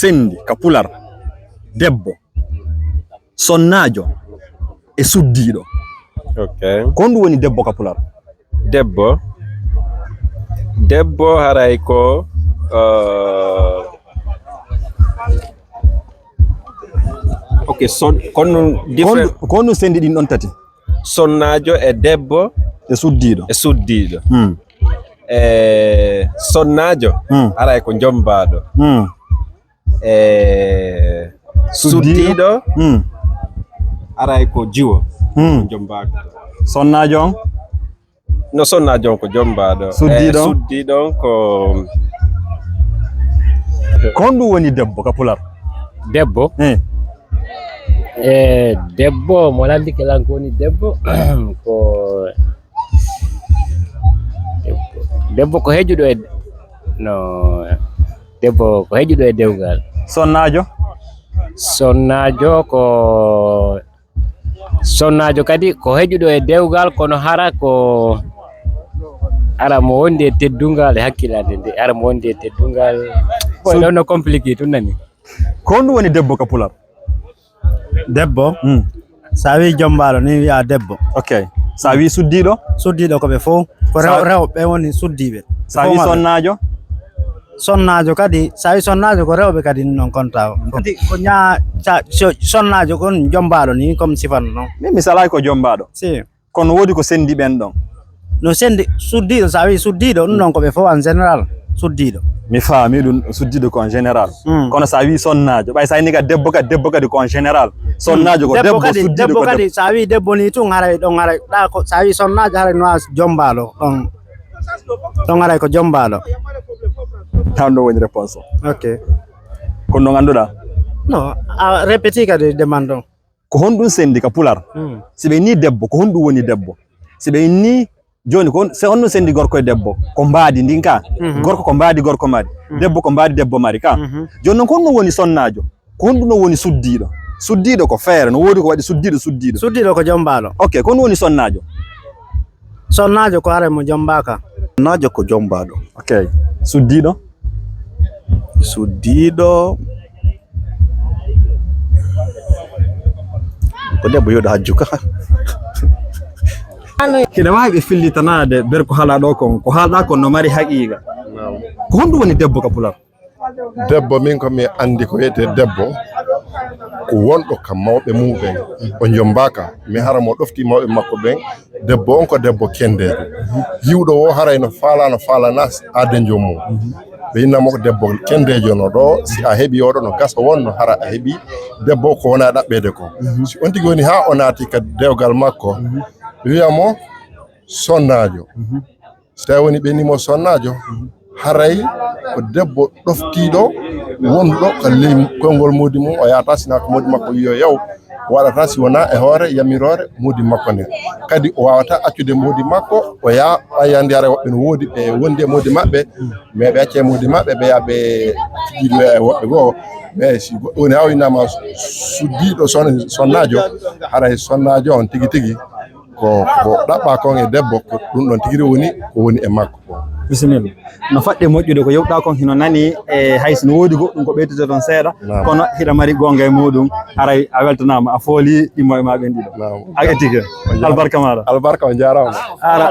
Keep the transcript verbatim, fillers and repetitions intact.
sendi ka pular, debbo, sonnaajo e suddiiɗo. Ok. Ko honɗum woni debbo ka pular? Debbo. Debbo haray ko, uh, ok, son, kono ɗum different. Ko honɗum sendi ɗin ɗon tati? Sonnaajo e debbo. E suddiiɗo. E suddiiɗo. Hmm. E sonnaajo, hmm, haray ko jommbaaɗo. Hmm. E suddiiɗo, suddiiɗo, hmm, haray ko jiwo. Hmm. Jommbaaka. Sonnaajo on? No sonnaajo on ko jommbaaɗo. Suddiiɗo? E suddiiɗo on ko. Ko honɗum woni debbo ka pular? Debbo? Eh. E debbo, mo lanndike lan ko woni debbo, ko debbo, debbo ko heƴuɗo e, no, debbo ko heƴuɗo e dewgal. Sonnaajo? Sonnaajo ko, sonnaajo kadi ko heƴuɗo e dewgal, kono hara ko, hara mo wondi e teddungal e hakkilande nde, hara mo wondi e teddungal. Boy, so ɗon no compliqué tun nani. Ko honɗum woni debbo ka pular? Debbo? Hmm. Sa wi jommbaaɗo ni wi'a debbo. Ok. Sa wi suddiiɗo? Suddiiɗo ko ɓe fow. Ko rew-, sa-, rewɓe woni suddiiɓe. Sa wi sonnaajo? Sonnaajo kadi, sa wi sonnaajo ko rewɓe kadi non konta. Kadi ko ñaa-, sa-, so-, sonnaajo kon jommbaaɗo ni comme sifan non. Min mi salay ko jommbaaɗo. Si. Kono woodi ko sendi ɓen ɗon. No sendi, suddiiɗo, sa wi suddiiɗo, ɗum ɗon ko ɓe fof en général, suddiiɗo. Mi faami ɗum, suddiiɗo ko en général. Mm. Kono sa wi sonnaajo, ɓay sa inni ka debbo kadi, debbo kadi ko en général. Sonnaajo ko debbo, debbo kadi, suddiiɗo debbo ko kadi, debbo. Sa wi debbo ni tun, haray ɗon, haray ɗa ko, sa wi sonnaajo, haray no a jommbaaɗo, ɗon, ɗon haray ko jommbaaɗo. Tan ɗo woni réponse o. Ok. Ko ɗum annduɗaa? No, a répété kadi demande on. Ko honɗum sendi ka pular? Mm. Si ɓe inni debbo, ko honɗum woni debbo? Si ɓe inni, jooni, ko hon-, se honɗum sendi gorko e debbo? Ko mbaadi ndin ka. Mhm. Gorko ko mbaadi gorko mari. Mhm. Debbo ko mbaadi debbo mari ka. Mhm. Jooni non, ko honɗum woni sonnaajo? Ko honɗum non woni suddiiɗo? Suddiiɗo ko feere, no woodi ko waɗi suddiiɗo, suddiiɗo. Suddiiɗo ko jommbaaɗo. Ok, ko honɗum woni sonnaajo? Sonnaajo ko haray mo jommbaaka. Sonnaajo ko jommbaaɗo. Ok. Suddiiɗo? Suddiiɗo ko debbo, yo ɗo hajju ka. Hiɗa waawi ɓe fillitanaade nder ko haalaa ɗoo kon, ko haalɗaa kon no mari haqiiqa. Naam. Ko honɗum woni debbo ka pular? Debbo, min ko mi anndi ko wiyetee debbo, ko wonɗo ka mawɓe muɓɓen, o jommbaaka, mi hara mo ɗoftii mawɓe makko ɓen, debbo on ko debbo kenndeejo. Yiwɗo o haray no faalaa, no faalana aade joomum. Ɓe inna mo ko debbo kenndeejo no ɗo, si a heɓii oɗo no gasa wonno hara a heɓii debbo ko wona ɗaɓɓeede ko. Si on tigi woni haa o naati ka dewgal makko, ɓe wi'a mo sonnaajo. Si tawi woni ɓe nimo sonnaajo, haray ko debbo ɗoftiiɗo wonduɗo ka ley konngol moodi mum, o yahata sina ko moodi makko wiyo yaw, o waɗata si wonaa e hoore yamiroore moodi makko nden. Kadi o waawata accude moodi makko, o yaha ɓay yande haray woɓɓe no woodi ɓe wondi e moodi maɓɓe, mais ɓe acca e moodi maɓɓe, ɓe yaha ɓe fijidoo e woɓɓe goo. Mais si goɗɗo woni haa o innama suddiiɗo son-, sonnaajo, haray sonnaajo on tigi tigi ko, ko ɗaɓɓaa kon e debbo, ko ɗum ɗon tigi woni, ko woni e makko ko. Bisimilla. No faɗɗi moƴƴude ko yewtuɗaa kon hino nani, e hay so no woodi goɗɗum ko ɓeytete toon seeɗa, naam, kono hiɗa mari goonga e muɗum, haray a weltanaama, a fooli ɗimmo e maa ɓen ɗiɗo. Naam. A etike. On jaaraama. Albarka maaɗa. Albarka, on jaaraama. Ara.